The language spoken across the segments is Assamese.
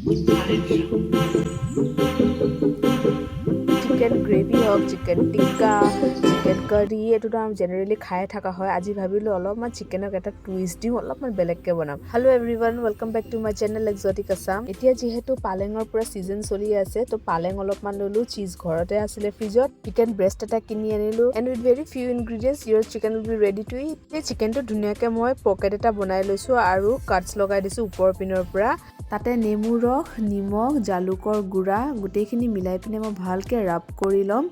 ফালি দিছো। চিকেন গ্ৰেভি হওক, চিকেন টিক্কা, চিকেন কাৰী, এইটোতো আমি জেনেৰেলি খায়ে থকা হয়। আজি ভাবিলোঁ অলপমান চিকেনক এটা টুইষ্ট দিওঁ, অলপমান বেলেগকৈ বনাম। Hello everyone, welcome back to my channel Exotic Assam. এতিয়া যিহেতু পালেঙৰ পূৰা ছিজন চলি আছে, তো পালেং অলপমান ল'লোঁ। চিজ ঘৰতে আছিলে ফ্ৰিজত। চিকেন ব্ৰেষ্ট এটা কিনি আনিলোঁ and with very few ingredients, your chicken will be ready to eat. এই চিকেনটো ধুনীয়াকৈ মই পকেট এটা বনাই লৈছোঁ আৰু কাটছ লগাই দিছোঁ ওপৰৰ পিনৰ পৰা। তাতে নেমু ৰস, নিমখ, জালুকৰ গুড়া গোটেইখিনি মিলাই পিনে মই ভালকৈ ৰাব কৰি ল'ম।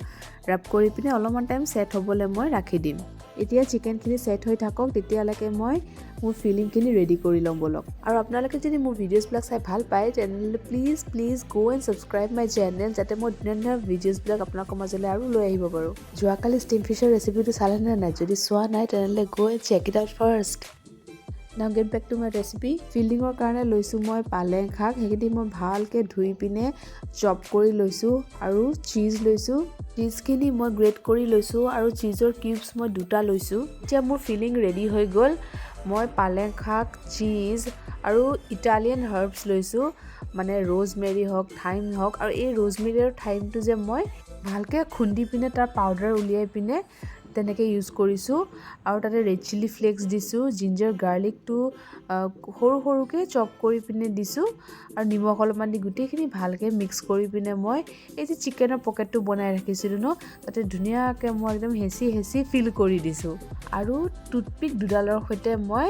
ৰাব কৰি পিনে অলপমান টাইম ছেট হ'বলৈ মই ৰাখি দিম। এতিয়া চিকেনখিনি ছেট হৈ থাকক, তেতিয়ালৈকে মই মোৰ ফিলিংখিনি ৰেডি কৰি ল'ম ব'লক। আৰু আপোনালোকে যদি মোৰ ভিডিঅ'জবিলাক চাই ভাল পায়, তেনেহ'লে please, please go and subscribe my channel, যাতে মই ধুনীয়া ধুনীয়া ভিডিঅ'জবিলাক আপোনালোকৰ মাজলৈ আৰু লৈ আহিব পাৰোঁ। যোৱাকালি ষ্টিম ফিছৰ ৰেচিপিটো চালেনে নাই? যদি চোৱা নাই, তেনেহ'লে go and check it out first. Now get back to my recipe. ফিলিঙৰ কাৰণে লৈছোঁ মই পালেং শাক। সেইখিনি মই ভালকৈ ধুই পিনে চপ কৰি লৈছোঁ আৰু চীজ লৈছোঁ। চীজখিনি মই গ্ৰেট কৰি লৈছোঁ আৰু চীজৰ কিউবছ মই দুটা লৈছোঁ। এতিয়া মোৰ ফিলিং ৰেডি হৈ গ'ল। মই পালেং শাক, চীজ আৰু ইটালিয়ান হাৰ্বছ লৈছোঁ, মানে ৰ'জমেৰি হওক, থাইম হওক। আৰু এই ৰ'জমেৰি আৰু থাইমটো যে মই ভালকৈ খুন্দি পিনে তাৰ পাউডাৰ উলিয়াই পিনে তেনেকৈ ইউজ কৰিছোঁ। আৰু তাতে ৰেড চিলি ফ্লেক্স দিছোঁ, জিঞ্জাৰ গাৰ্লিকটো সৰু সৰুকৈ চপ কৰি পিনে দিছোঁ আৰু নিমখ অলপমান দি গোটেইখিনি ভালকৈ মিক্স কৰি পিনে মই এই যে চিকেনৰ পকেটটো বনাই ৰাখিছিলোঁ ন, তাতে ধুনীয়াকৈ মই একদম হেঁচি হেঁচি ফিল কৰি দিছোঁ আৰু টুথপিক দুডালৰ সৈতে মই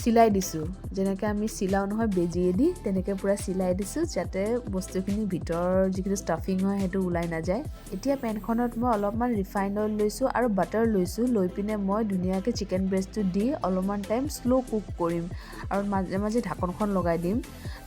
চিলাই দিছোঁ। যেনেকৈ আমি চিলাওঁ নহয় বেজীয়েদি, তেনেকৈ পূৰা চিলাই দিছোঁ, যাতে বস্তুখিনি ভিতৰৰ যিখিনি ষ্টাফিং হয়, সেইটো ওলাই নাযায়। এতিয়া পেনখনত মই অলপমান ৰিফাইন অইল লৈছোঁ আৰু বাটাৰ লৈছোঁ। লৈ পিনে মই ধুনীয়াকৈ চিকেন ব্ৰেষ্টটো দি অলপমান টাইম শ্ল' কুক কৰিম আৰু মাজে মাজে ঢাকনখন লগাই দিম।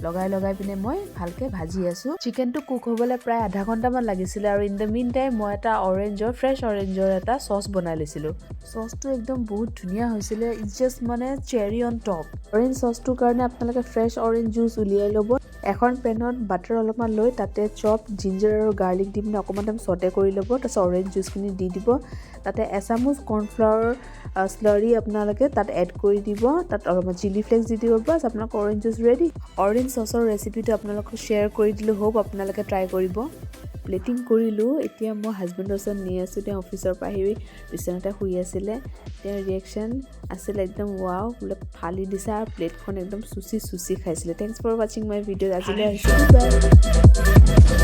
লগাই লগাই পিনে মই ভালকৈ ভাজি আছোঁ। চিকেনটো কুক হ'বলৈ প্ৰায় আধা ঘণ্টামান লাগিছিলে আৰু ইন the mean time মই এটা অৰেঞ্জৰ, ফ্ৰেছ অৰেঞ্জৰ এটা চচ বনাই লৈছিলোঁ। চচটো একদম বহুত ধুনীয়া হৈছিলে। It's just মানে চেৰী অন টপ। অৰেঞ্জ চচটোৰ কাৰণে আপোনালোকে ফ্ৰেছ অৰেঞ্জ জুচ উলিয়াই ল'ব। এখন পেনত বাটাৰ অলপমান লৈ তাতে চপ জিঞ্জাৰ আৰু গাৰ্লিক দি পিনে অকণমান টাইম চটে কৰি ল'ব। তাৰপিছত অৰেঞ্জ জুচখিনি দি দিব। তাতে এচামুচ কৰ্ণফ্লাৱাৰ স্লাৰী আপোনালোকে তাত এড কৰি দিব। তাত অলপমান চিলি ফ্লেক্স দি দিব। বাছ, আপোনালোকৰ অৰেঞ্জ জুচ ৰেডি। অৰেঞ্জ চচৰ ৰেচিপিটো আপোনালোকক শ্বেয়াৰ কৰি দিলোঁ। হোপ আপোনালোকে ট্ৰাই কৰিব। প্লেটিং কৰিলোঁ। এতিয়া মই হাজবেণ্ডৰ ওচৰত নি আছোঁ। তেওঁ অফিচৰ পৰা আহি বিচনাতে শুই আছিলে। তেওঁৰ ৰিয়েকশ্যন আছিলে একদম ৱাও বোলে, ফালি দিছে আৰু প্লেটখন একদম চুচি চুচি খাইছিলে। Thanks for watching my video. আজিলৈ আহিছোঁ, বাই।